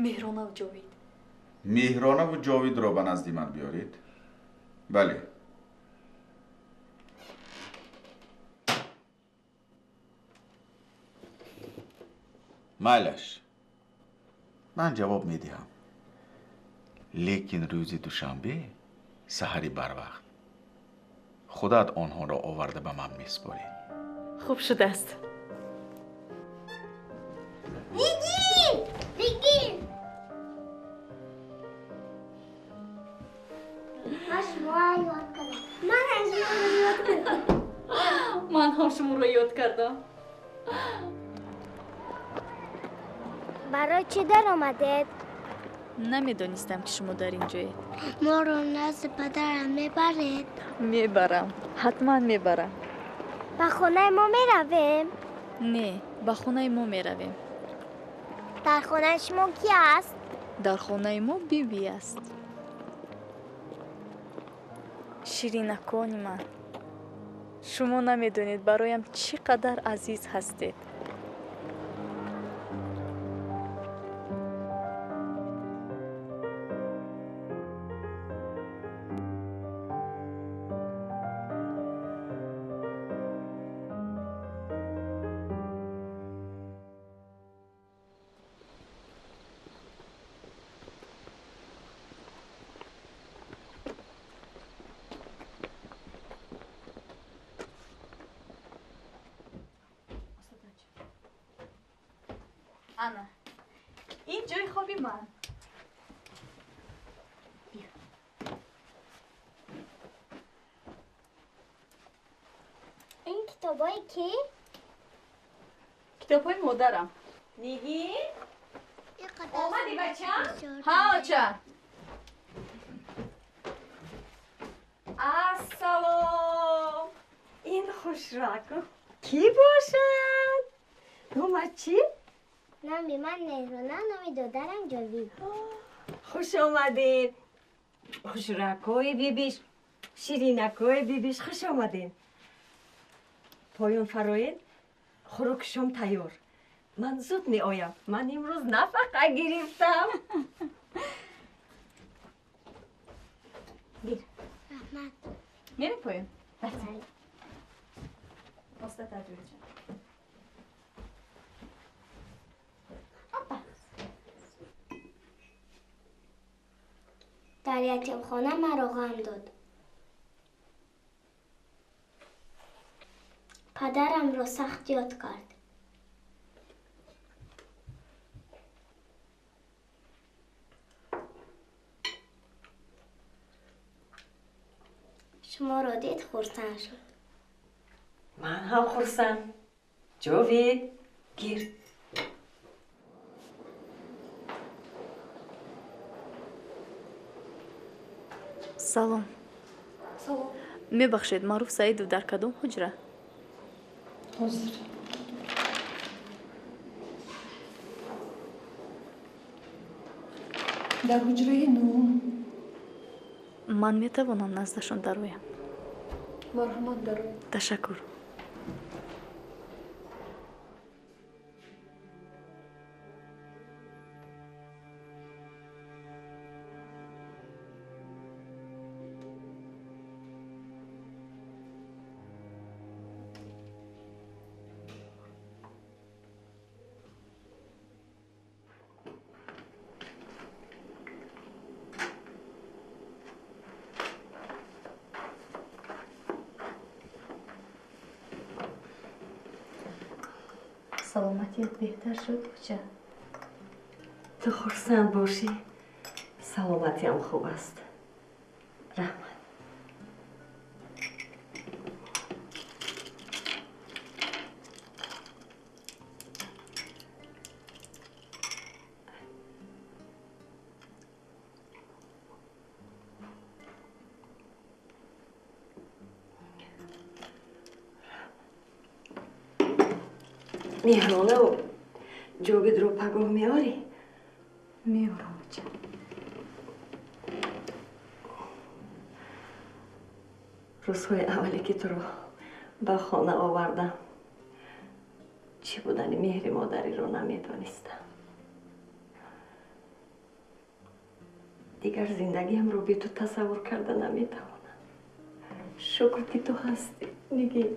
Меҳронаву Ҷовид. Меҳронаву Ҷовидро ба назди ман биёред. Бале. Майлаш, ман ҷавоб медиҳам, лекин рӯзи душанбе саҳари барвақт худат онҳоро оварда ба ман месупорӣ. Хуб шудааст. Нигин! Нигин! Ман шуморо ёд кардам. Ман шуморо ёд кардам. Ман ҳам шуморо ёд кардам. Барои чӣ даромадед? Намедонистам, ки шумо дар ин ҷоед. Моро назди падарам мебаред? Мебарам, ҳатман мебарам. Ба хонаи мо меравем? Не, ба хонаи мо меравем. Дар хонаи шумо кӣ аст? Дар хонаи мо биби аст. Ширинакони ман, шумо намедонед бароям чӣ қадар азиз ҳастед. Ана, ин ҷои хоби ман. Биё. Ин китобҳои кӣ? Китобҳои модарам. Нигин? Омадӣ, бачам? Ҳа, оча. Ассалом. Ин хушраку кӣ бошад? Номат чӣ? Номи ман Меҳрона, номи додарам Ҷовид. Хуш омадед. Хушракҳои бибиш, ширинакҳои бибиш, хуш омадед. Поён фароед, хӯроки шом тайёр. Ман зуд меоям. Ман имрӯз нафақа гирифтам. Гир. Раҳмат. Мерем поён? Рафтем. Оста тарҷуҷа. Дар ятимхона маро ғам дод. Падарамро сахт ёд кард. Шуморо дид, хурсанд шуд. Ман ҳам хурсанд. Ҷовид, гир. Салом. Салом. Мебахшед, Маъруф Саидов дар кадом ҳуҷра? Ҳозир. Дар ҳуҷраи нуҳум. Ман метавонам наздашон дароям? Марҳамат, дароед. Ташаккур. Саломатият беҳтар шуд, оча? Ту хурсанд бошӣ, саломатиам хуб аст. Раҳмат. Меҳронаву Ҷовидро пагоҳ меорӣ? Меорам, оча. Рӯзҳои аввале ки туро ба хона овардам, чӣ будани меҳри модариро намедонистам. Дигар зиндагиамро бе ту тасаввур карда наметавонам. Шукр, ки ту ҳастӣ, Нигин.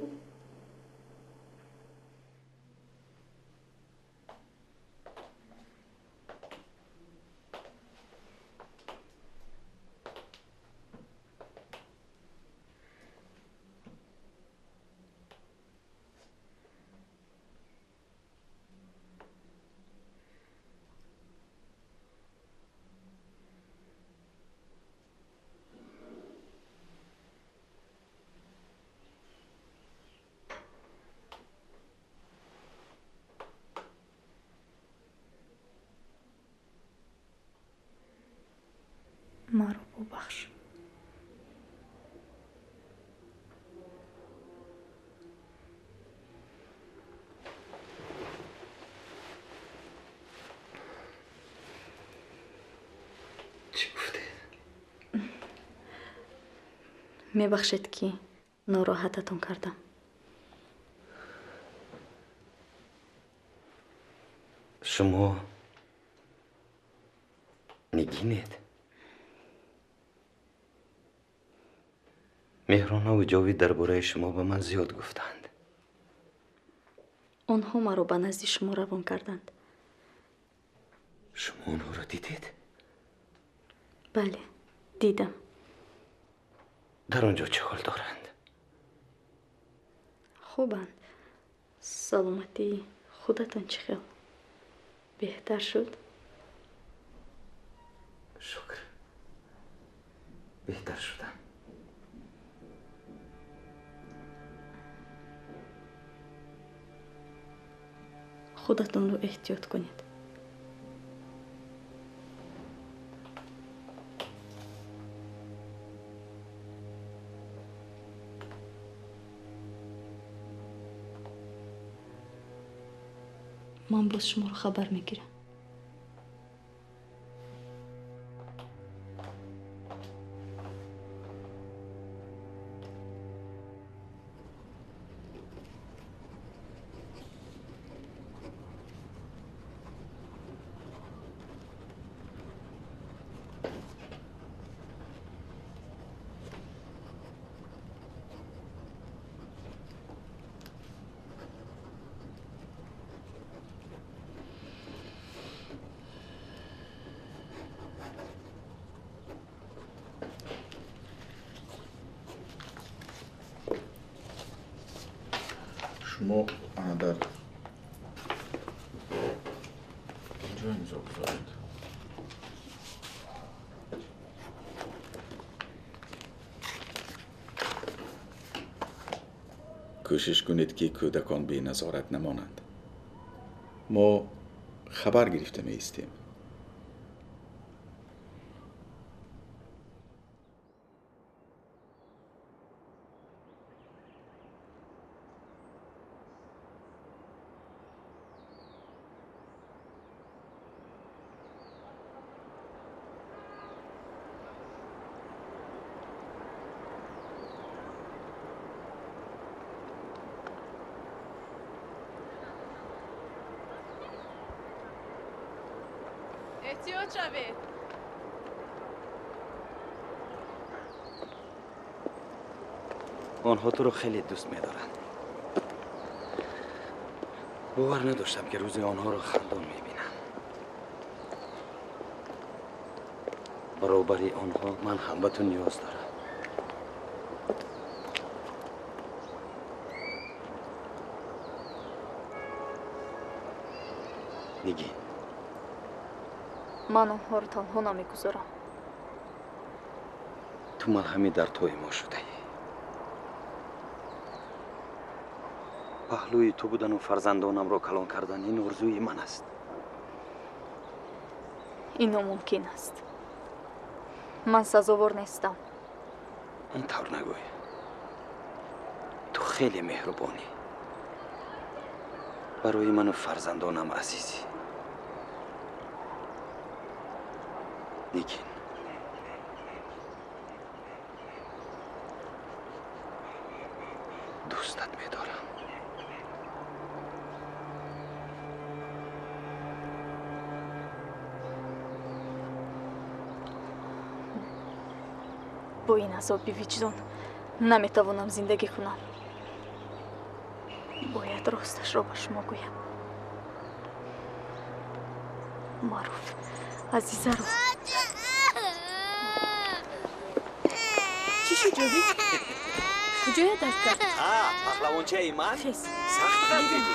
Маро бубахш. Чӣ гуфтед? Мебахшед, ки нороҳататон кардам. Шумо Нигинед? Меҳронаву Ҷовид дар бораи шумо ба ман зиёд гуфтанд. Онҳо маро ба назди шумо равон карданд. Шумо онҳоро дидед? Бале, дидам. Дар он ҷо чӣ ҳол доранд? Хубанд. Саломатии худатон чӣ хел? Беҳтар шуд? Шукр, беҳтар шудам. Худатонро эҳтиёт кунед. Ман боз шуморо хабар мегирам. Шумо ана дар инҷо имзо гузоред. Кӯшиш кунед, ки кӯдакон беназорат намонанд. Мо хабар гирифта меистем. Эҳтиёт шавед. Онҳо туро хеле дӯст медоранд. Бовар надоштам, ки рӯзе онҳоро хандон мебинам. Баробари онҳо ман ҳам ба ту ниёз дорам. Нигин, ман онҳоро танҳо намегузорам. Ту малҳами дардҳои мо шудаӣ. Паҳлӯи ту будану фарзандонамро калон кардан ин орзуи ман аст. Ин номумкин аст. Ман сазовор нестам. Ин тавр нагӯй. Ту хеле меҳрубонӣ. Барои ману фарзандонам азизӣ. Нигин, дӯстат медорам. Бо ин азоби виҷдон наметавонам зиндагӣ кунам. Бояд росташро ба шумо гӯям. Маъруф Азизаро. Чӣ шуд, Ҷовид? Куҷоя дард кард? Паҳлавончаи ман сахт ғалтидӣ.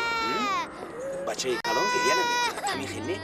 Бачаи калон гиря намекунад, ҳамин хел не?